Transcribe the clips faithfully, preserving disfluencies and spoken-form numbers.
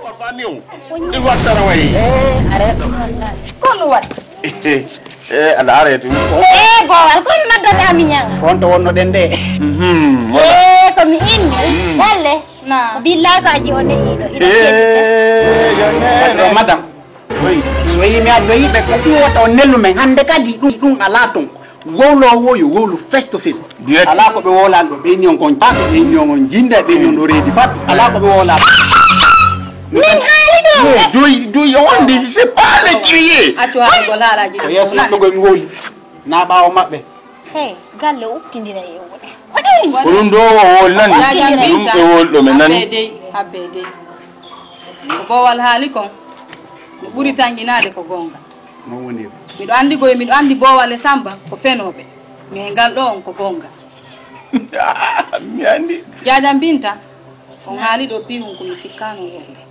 Wa famille o. Ɗi wattara wayi. Eh, arrête. Kono wat. Eh, ala arrête. Eh, bowal, kono maddata mi ñaŋ. Konto wonno ɗen de. Mhm. Eh, ko mi inni. Galle. Na. Billahi ko aji on e yiɗo. Ina Eh, madame. Oui. So yimi addo yiɓe ko fi wota on nellu men hande kadi ɗum ɗum ala ton. Wowlowo yo wowlu face to face. Direct. Ala ko ɓe wowlan ɗo ɓe ni on kon jaɓe ɓe ni on jinde ɓe ni on ɗo reedi fat. Ala ko ɓe wowlan. Min haali ɗo. Doyi doyi o wonde c'est pas le crier. Accu haali ko laalaji. Ko yeeso maɓɓe koye mi wowli. Na ɓaawo maɓɓe. Hey, galle ukkindira e wuɗe. Ko ɗum ɗo o wolnani. Ɗum ɓe wolɗo mi nani. Habbe dey, habbe dey. Ko boowal haali kon. Ko ɓuri tanƴinaade ko goonga. Miɗo anndi koye miɗo anndi boowal e Samba ko fenooɓe. Mais ngal ɗo on ko goonga. Mi anndi. Jaajam Binta, on haali ɗo piiwun ko mi sikkaano wonde.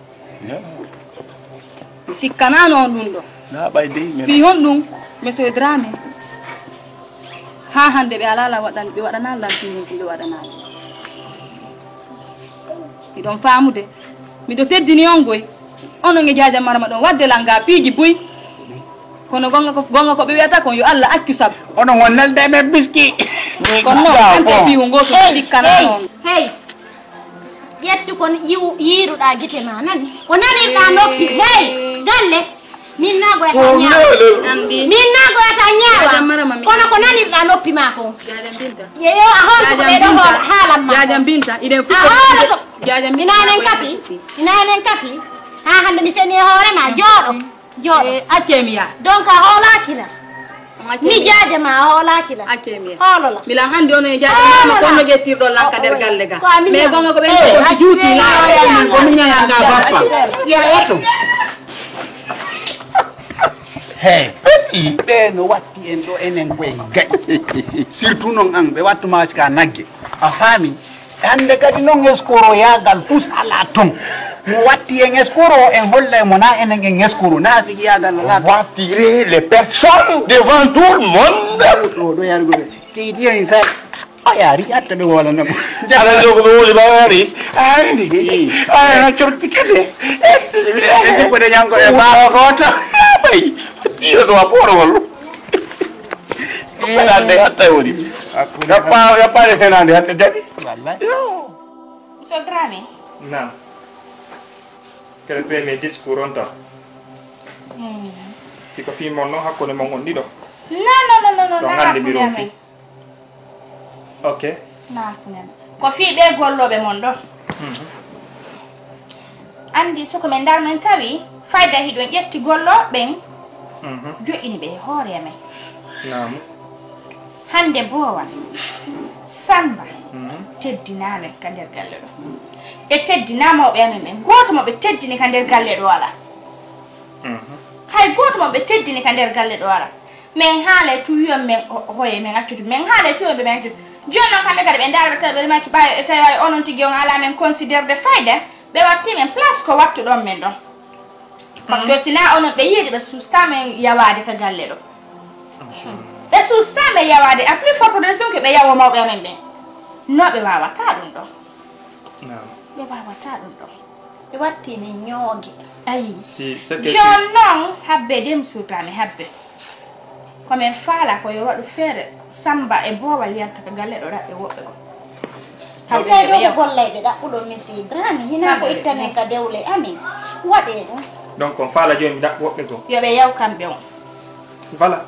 Mi sikkanaano on ɗum ɗo. Na ɓay dey men. Fii honɗum, Monsieur Dramé? Haa hannde ɓe alaa la waɗan, ɓe waɗanaa lan fii honɗum ɓe waɗanaa. Miɗon faamude. Miɗo teddini on goy. Onon e jaaja marama ɗon waɗde langa piiji buy. Kono gonga ko, gonga ko ɓe wi'ata kon yo Allah accu sabu. Onon on nelde men biski. Kono non, hannde piiwu ngootu sikkanaano on. Hey, hey. Ƴettu kon yiw-, yiiruɗaa gite ma, nani? Ko nanirɗaa noppi, hey, galle. Min nagoyata ñaawa. Min nagoyata ñaawa. Kono ko nanirɗaa noppi ma kon. Yo, yo, a honto ko ɓeɗo haalan ma. Jaajam Binta, iɗen fuɗɗo. A hoolato. Jaajam Binta. Ina enen kafi. Ina enen kafi. Haa hannde mi feni e hoore ma. Jooɗo. Jooɗo. Eh, accee mi yaa. Donc a hoolaaki la. Ni jaaje ma a hoolaaki la. Accee mi yaa. Hoolo la. Milan anndi onon e jaaje ma ko no ƴettirɗon lan ka nder galle ga. Mais gonga ko ɓen ko si juuti la. Ko min ñaŋa ga bappa. Yaa yetto. Hey, ɓe no watti en ɗo enen koye gaƴi. Surtout noon an ɓe wattu ma sika nagge. A faami? Hannde kadi noon escroc yaagal fus alaa toon. Mo watti en escroc, en hollay mo na enen en escroc, na fiji yaagal alaa toon. On va tirer les personnes devant tout le monde. Ɗo, ɗo yargo ɓe. Tey diyo en kay. O yaari atta ɓe wolana mo. Ala ɗo ko ɓe woli ba wari. Andi. Ala na corpitede. Esi ko de ñango e ba ko to. Bay. Tiyo do aporo wol. Hande hatta woni. Yappa, yappa de fenande hatta jadi. Wallahi. Yo. Monsieur Dramé. Naam. Kala premier discours on tan. Hmm. Si ko fii mon noon hakkunde mon on ɗiɗo. Non, non, non, non, non. Ɗon hannde mi ronki. Ok. Naa ko nena. Ko fii ɓee gollooɓe mon ɗo. Mhm. Anndi so ko men ndaar men tawi fayda hiɗon ƴetti gollooɓe ɓen, mhm, joƴƴini ɓe e hoore amen. Naamu. Hannde Boowal, Samba, mhm, teddinaa men ka nder galle ɗo. Ɓe teddinaa mawɓe amen ɓen. Gooto mo ɓe teddini ka nder galle ɗo alaa. Mhm. Hay gooto mo ɓe teddini ka nder galle ɗo alaa. Men haalay tun wiyon men o-, hoye men accutu. Men haalay tun wiyon ɓe men accutu. Jooni noon kamɓe kadi ɓe ndaara ɓe tawi ɓe maki ɓaayo ɓe tawi ay onon tigi on alaa men considérde fayda. Ɓe watti men place ko wattuɗon men ɗon. Parce que si naa onon ɓe yiide ɓe suustaa men yawaade ka galle ɗo. Ɓe suustaa men yawaade à plus forte raison que ɓe yawo mawɓe amen ɓen. No ɓe waawataa ɗum ɗon. Naam. Ɓe waawataa ɗum ɗon. Ɓe watti min ñooge. Ayi. Si, c'est que jooni noon, habbe de mi suutaa mi habbe. Ko min faalaa ko yo waɗu feere, Samba e Boowal yalta ka galle ɗo raɓɓe woɓɓe goo. Si ɓee ɗoo ko gollayɓe ɗaɓɓuɗon min si Dramé, hinaa ko itta min ka dewle amin. Waɗee ɗum. Donc, on faalaa jooni mi ɗaɓɓa woɓɓe goo? Yo ɓe yaw kamɓe on. Voilà.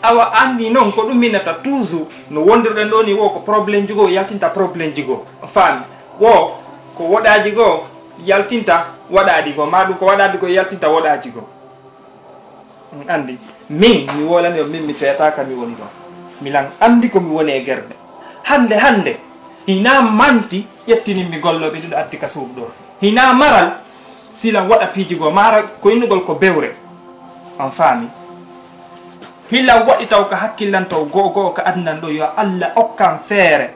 Awa anndi noon ko ɗum minnata toujours no wondirɗen ɗoo ni wo ko problème ji goo yaltinta problème ji goo. On faami? Wo ko woɗaaji goo yaltinta waɗaaɗi goo, maa ɗum ko waɗaaɗi goo yaltinta woɗaaji goo. On anndi, min mi wolani on, min mi feetaaka mi woni ɗo. Milan anndi ko mi woni e gerde. Hannde, hannde, hinaa manti ƴettinin mi gollooɓe ɗiɗo addi ka suudu ɗo. Hinaa maral, silan waɗa piiji goo, maa hara ko innugol ko bewre. On faami? Hilan waɗi taw ka hakkillan taw go'o go'o ka adnan ɗo, yo Alla okkan feere.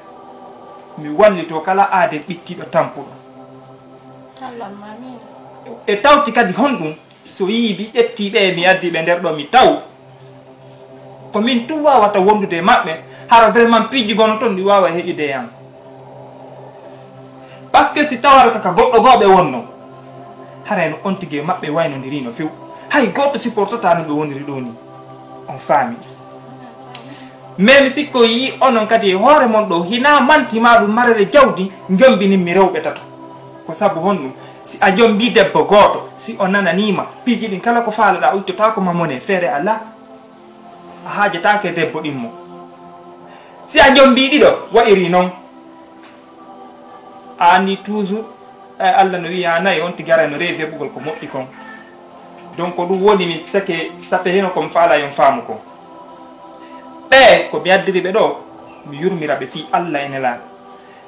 Mi wallitoo kala aaden ɓittiiɗo tampuɗo. Allahumma amiin. E tawti kadi honɗum, so yii mi ƴettii ɓe, mi addii ɓe nder ɗo, mi taw ko min tun waawata wondude e maɓɓe, hara vraiment piiji gono ton ɗi waawa heƴude e am. Parce que si tawarata ka goɗɗo goo ɓe wonno, haray no on tigi e maɓɓe waynondirino few. Hay gooto supportata no ɓe woniri ɗo ni. On faami? Mais mi sikko yii onon kadi e hoore mon ɗo, hinaa manti maa ɗum marere jawdi, njombinin mi rewɓe tato. Ko sabu honɗum? Si a jombii debbo gooto, si o nananii ma, piiji ɗin kala ko faalaɗaa, o ittotaako ma mone, feere alaa. A haajataake debbo ɗimmo. Si a jombii ɗiɗo, wa'iri non. A anndi toujours, eh, Alla no wi'i haa nayi, on tigi aray no reewi heɓugol ko moƴƴi kon. Donc ko ɗum woni mi seke safe hino ko mi faalaa yo on faamu kon. Ɓe ko mi addiri ɓe ɗo, mi yurmira ɓe fii Alla e Nelaaɗo.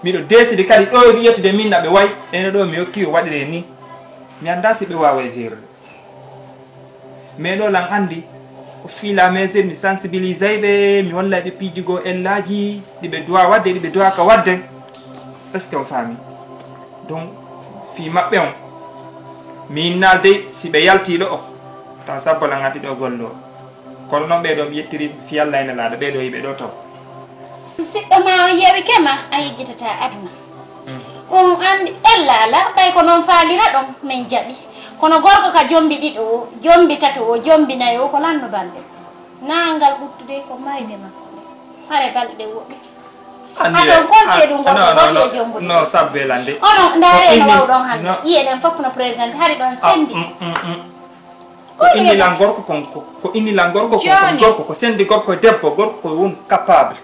Miɗo décidé kadi ɗo e ɓe ƴettude min na ɓe way, ene ɗo mi hokki o waɗire ni. Mi anndaa si ɓe waaway gérer. Mais ɗo lan anndi, au fur et à mesure mi sensibilisay ɓe, mi hollay ɓe piiji goo ellaaji, ɗi ɓe duwaa waɗde, ɗi ɓe duwaaka waɗde. Est-ce que on faami? Donc, fii maɓɓe on, mi innal dey, si ɓe yaltii ɗo, taw sabbo lan addi ɗo golloo. Kono non ɓee ɗoo mi yettiri fii Alla e Nelaaɗo, ɓee ɗoo yiɓe ɗo taw. Siɗɗo ma on yewike ma, a yejjitataa aduna. Mm. On anndi ella alaa, ɓay ko non faaliraɗon, min jaɓi. Kono gorko ka jombi ɗiɗo wo, jombi tato wo, jombi nayo wo, ko lanno balɗe. Naa ngal ɓuttude ko mayde makko nde. Hare balɗe woɗɗi. Anndi aɗon kon seeɗu ngol ko no, no, no, jombude. No, sabbe lande. Onon ndaare no wawɗon hannde. No. Ƴi'e ɗen fof no présenté, hari ɗon ah, sembi. Mm, mm, mm. Ko inni lan gorko kon, ko, ko inni lan gorko kon, kon jooni. Gorko, ko sendi gorko e debbo, gorko ko won capable.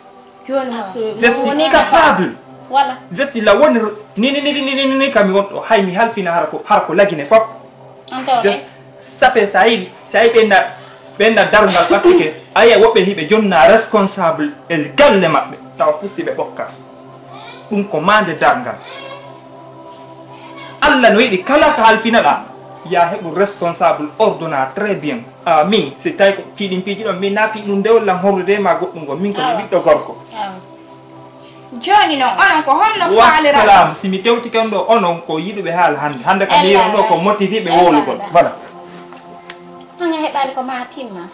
Jooni ah. Je suis capable. Voilà. Je suis la woni ni, ni, ni, kami won ɗo. Hay mi halfina hara ko, hara ko lagine fop. Just, sape sa yi, sa yi ɓe nda, ɓe nda darngal ɓattike. Ayi woɓɓe hiɓe jonna responsable e galle maɓɓe. Tawa fusi ɓe ɓokka. Ɗum ko maande darngal. Alla no yiɗi kala ko halfinaɗaa, ya heɓu responsable ordonna très bien. Ah, min, si tawi ko fii ɗin piiji ɗon, min na fii ɗum ndewol lan horrude ma goɗɗum ngol. Min ko mi ɓiɗɗo gorko. Jooni non, onon ko honno faaliraɗon? Wassalam, si mi tewtike on ɗo, onon ko yiɗuɓe haala hannde. Hannde ka mi yiɗon ɗo ko motivé ɓe wowlugol. Voilà. Hanga heɓaali ko ma pimma.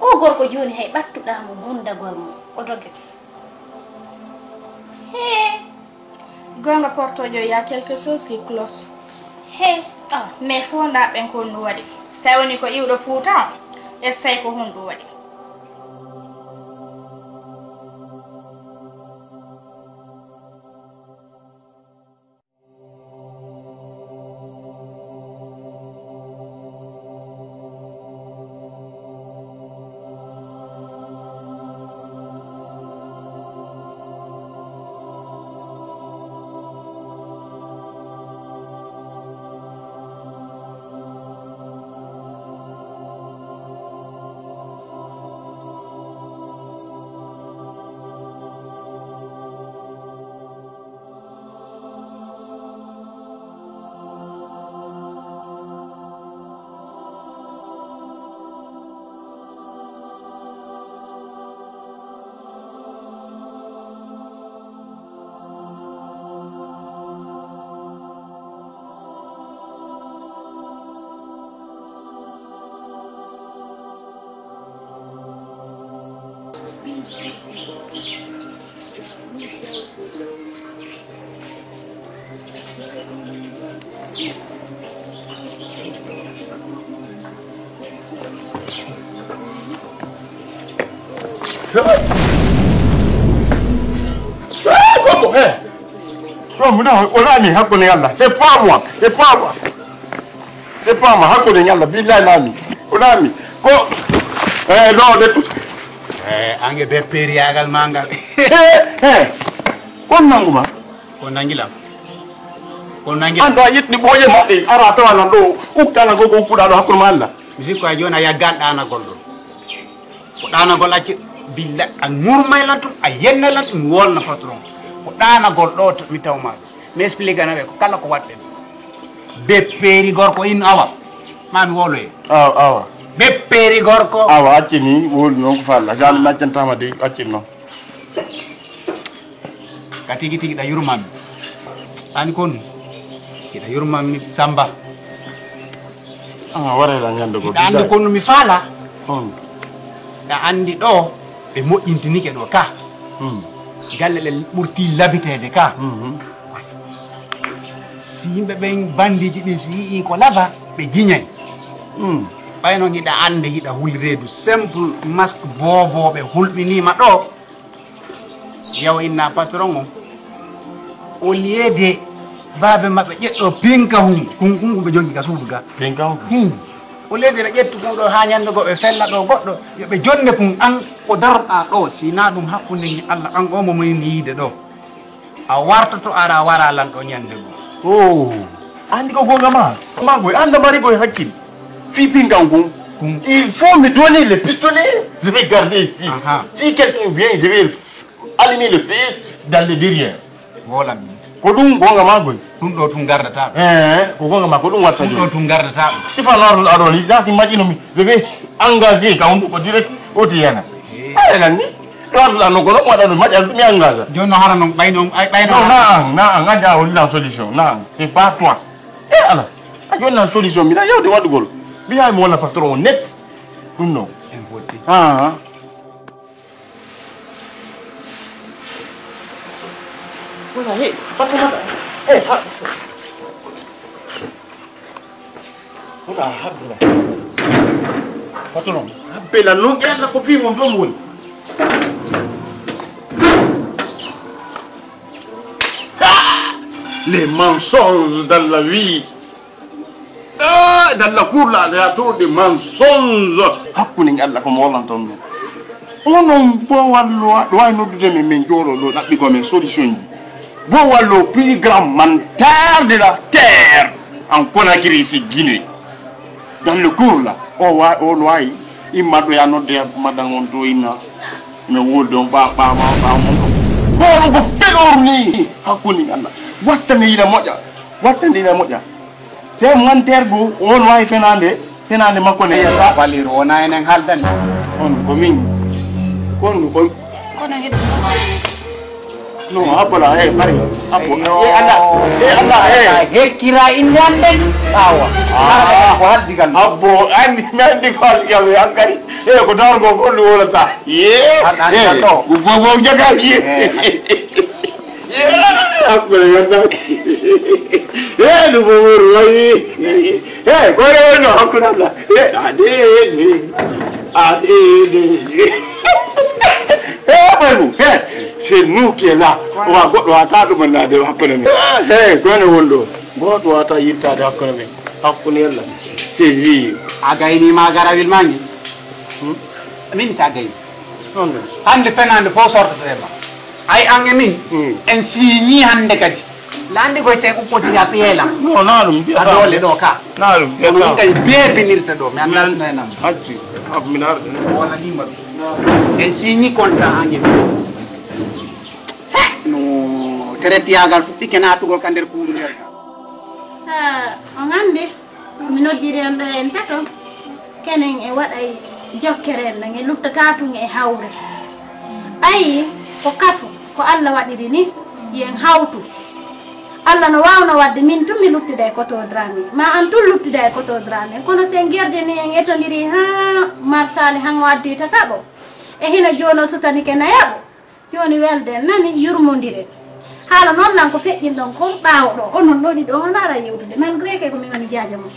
O gorko jooni hay ɓattuɗaa mo gundagol mo, o dogete. Hee! Goonga portojo, il y a quelque chose qui cloche. Hee! Ah, mais fo nda ɓen ko honɗum waɗi. So tawi woni ko iwɗo Fuuta on, essay ko honɗum waɗi. Gorko, eh. Gorko, non, on ami, hakkunde Yalla. C'est pas moi, c'est pas moi. C'est pas moi, hakkunde Yalla, billahi on ami. On ami. Ko, eh, non, de tout. Eh, ange be periyaagal ma ngal. Eh, eh. Kon nanguma. Ko nangilam. Ko nangilam. An ɗo a ƴetti ɓooƴe maɓɓe, ara tawa lan ɗo, ukkana go ko ukkuɗa ɗo hakkunde ma Allah. Mi sikko a jooni a yaggal ɗaanagol ɗo. Ko ɗaanagol acci, billa a nurmay lan tun, a yennay lan tun, mi wolna patron. Ko ɗaanagol ɗo to mi tawma ɗo. Mi explique na ɓe ko kala ko waɗɗen. Beppeeri gorko in awa. Ma mi woloye. Awa, awa. Beppeeri gorko. Awa, acci ni, wolu noon ko falla. Jami naccantama de, acci noon. Ka tigi tigi ɗa yurmammi. Ani kon. Hiɗa yurmammi Samba. Ah, waray la ñande go. Hiɗa andi kon mi faala. Hmm. Ɗa andi ɗo ɓe moƴƴintinike ɗo ka. Hmm. Galle ɗe ɓurti labiteede ka. Hmm. Si yimɓe ɓen bandiji ɗin si yi'i ko laba ɓe jiñay. Hmm. Ɓay noon hiɗa andi hiɗa huli reedu simple masque boobooɓe hulɓinima ɗo. Yaw inna patron on. Au lieu de baabe maɓɓe ƴetto pinka hum, kun kun ɓe jonki ka suudu ga. Pinka hum. Hmm. Au lieu de ɓe ƴettu kun ɗo ha ñande go ɓe fella ɗo goɗɗo, yo ɓe jonne kun an ko daroɗa ɗo, si na ɗum hakkunde ni Allah an o mo moni yiide ɗo. A wartoto ara wara lan ɗo ñande go. Oh. Andi ko gonga ma. Ma goy anda mari goy hakkil. Fi pinka hum. Hmm. Il faut me donner le pistolet, je vais garder ici. Aha. Si quelqu'un vient, je vais allumer le feu dans le derrière. Wolan. Ko ɗum gonga ma goy. Ɗum ɗo tun gardata. Eh, ko gonga ma ko ɗum watta. Ɗum ɗo tun gardata. Sifa lawol aɗo ni da si majino mi. Je vais engager ka hundu ko direct o ti yana. Eh. Ay lan ni. Ɗo aɗa no ko ɗum waɗa ɗum maƴa mi engage. Jooni no hara non ɓayno ɓayno. Non, na an, na an andi a woni la solution. Na an. C'est pas toi. Eh ala. A joni na solution mi na yawde waɗugol. Mi yawi mo wona patron net. Ɗum non. En fotti. Ah. Wona he, patron mata. He, ha. Wona habbe la. Patron, habbe la non e Allah ko fi mon ɗon woni. Ah! Les mensonges dans la vie. Ah, dans la cour là, il y a trop de mensonges. Hakkunde ngal Allah ko mo wallanton ɗum. Onon bo wallo ɗo wawi noddude men, men jooɗo ɗo ɗaɓɓigo men solution ji. Bo wallo plus grand menteur de la terre en Conakry, c'est Guinée. Dans le cour là, o wa o no wawi imma ɗo ya nodde madan on to inna. No wolde on ɓa ɓa ma ɓa mo. Ko on ko felor ni hakkunde ngal Allah. Wattane ina moƴƴa. Wattane ina moƴƴa. Te manter go on wawi fenande, fenande makko ne yata. Balir wona enen haldani. On ko min. Kon ko. Kono heɗo. No, abbola, eh, bari. Abbo. Eyyo. Eh, Allah. Eh, Allah, eh. Hekkira inde an den. Awa. Ah. Ko haddi gal. Abbo, andi, mi andi ko haddi gal, an kadi. Eh, ko dargo ko ɗum wonata. Ye. An, an, eh, an ɗo. Ko bobo jagal, ye. Eh. Ye, hakkunde ganda. Eh, ɗum bobo wayi. Eh, ko rewno hakkunde Allah. Eh, adede. Adede. Eh, boy, eh, c'est nous qui est là. Wa goɗɗo wata ɗum nade hakkunde men. Eh, ko ne wonɗo. Goto wata yittade hakkunde men. Hakkunde Allah. C'est vie. A gayni ma garawil mangi. Hmm? Min sa gayni. Hande fenande fo sortata e ma. Ay an e min. Hmm. En siñi hande kadi. Landi koy sen uppotiri a piyelam. No, na ɗum a doole ɗo ka. Na ɗum kono min kay bebinirta ɗo mi annasno e nam. Acci. Ab min arde. Wala limba. En siñi konta an e min. No teretiyagal fuɗɗike natugol ka nder kuudu nder ka. Ha, on andi. Mi noddiri on ɗo en tato, kenen e waɗay jokkere en ɗen, e luttata tun e hawre. Ayi, ko kafu, ko Allah waɗiri ni, yen hawtu. Allah no waawno waɗde min tun mi luttida e Koto Dramé, ma an tun luttida e Koto Dramé, kono sen gerde ni en etondiri haa Marsali han o addi tataɓo, e hino jooni o sutanike nayaɓo. Jooni welde en nani, yurmondiren. Haala noon lan ko feƴƴinɗon kon ɓaawo ɗo, onon ɗo ɗiɗo on aray yewtude, malgré que ko min woni jaaja mon.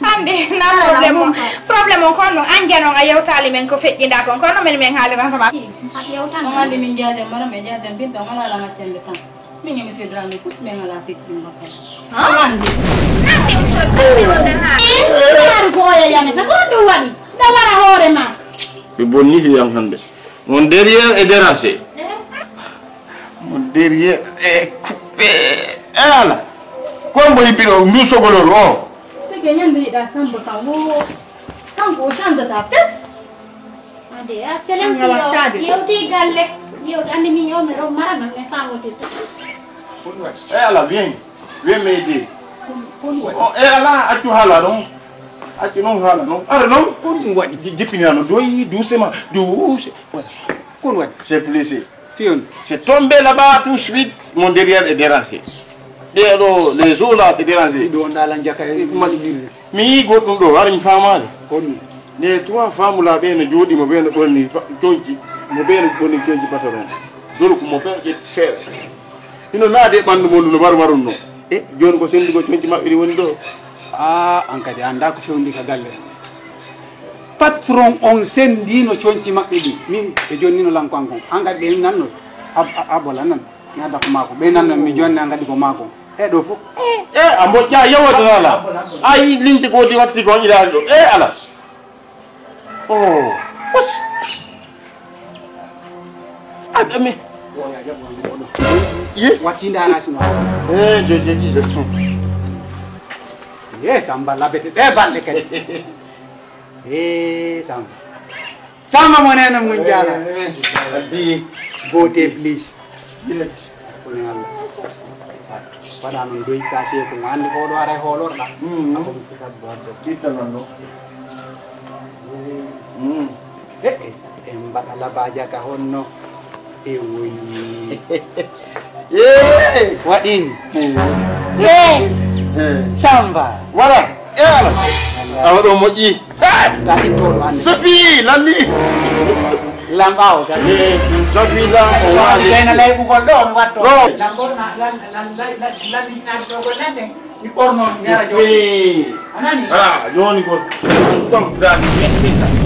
Hannde na problème on, problème on ko no an janon a yewtaali men ko feƴƴinɗa kon, kono men men haaliranta ma. A yewtan. On andi min jaaja maram e jaaja binta on ala la maccande tan. Min e monsieur Dramé fus men ala feƴƴin makko. Hannde. Ko oya yanata ko ɗum waɗi. Da wara hoore ma. Ɓe bonni yan hannde. Mon derrière est déraché. Mon Derrière, e kuɓɓe, e ala. Ko mbo hibbi ɗo, ndu sogolor o. Sike ñande yiɗa Samba kan, wo, kanko o change-ata fes. Ade, a Selen ngala yo, tade. Yewti galle, yewti andi min yo mi ro mara ma, mi famotirta. E ala, bien. Bien, mais de. Kon, kon waɗi. O, e ala, accu haala ɗon. Accu non haala non. Ara non. Kon ɗum waɗi. Ji-, jippini hano doyi, doucement, douce. Voilà. Kon waɗi. C'est blessé. Fiyon. C'est tombé là-bas tout de suite. Mon derrière est dérangé. Ɓeeɗo, les os là, c'est dérangé. Ɗo on ɗala jaka e ma-, mi yii goɗɗum ɗo, ara mi faamaali. Kon. Les trois femmes là, ɓe no jooɗi, mo ɓe no ɓorni pa-, conci, mo ɓe no ɓorni conci patron. Dolu ko mo ɓe ƴetti feere. Hino naade e ɓanndu mon no warwarunno. E jooni ko senndugol conci maɓɓe ɗi woni ɗo. Ah, an kadi a anndaa ko fewndi ka galle. Patron on senndino conci maɓɓe ɗi. Min e jooni nino lan ko an kon. An kadi ɓe nanno. A, a, a bola nan. Mi adda ko maako. Ɓe nanno mi jooni an kadi ko maako. E ɗo fof. E a moƴƴa yewata nala. A yi liñte ko di watti ko ila ɗo. E ala. Oh. Wasi. Adami. Ye? Watti ndana sino. Eh, jo, jo, jo. Ye, Samba labete. Ɗe balɗe kadi. Eh, Samba. Samba mo nena mun jara. Eh, eh. Addi. Beauté, please. Yes. Hakkunde Allah. Waɗa noon doyi ka seeku mo anndi ko ɗo ara e hoolorɗa. Mm. Ako mi fika badde. Itta noon ɗo. Mm. E, e, e mbaɗa labaja ka honno e woni. Yee! Waɗin. Eh. Yee! Eh. Samba. Voilà. Eh, ala. Awa ɗo moƴƴi. Sophie, lanni. Lamɓaawo tan. Eh, Sophie, la, o waali. Kayna laybugol ɗo, on watto. Ɗo. Lambo na, lan, lan, lan, lan, lan, lan, lan, lan, lan, mi ɓorno, mi ara jooni. Eh. A nani? Ah, jooni ko. Ɗum ɗon, grande, merci.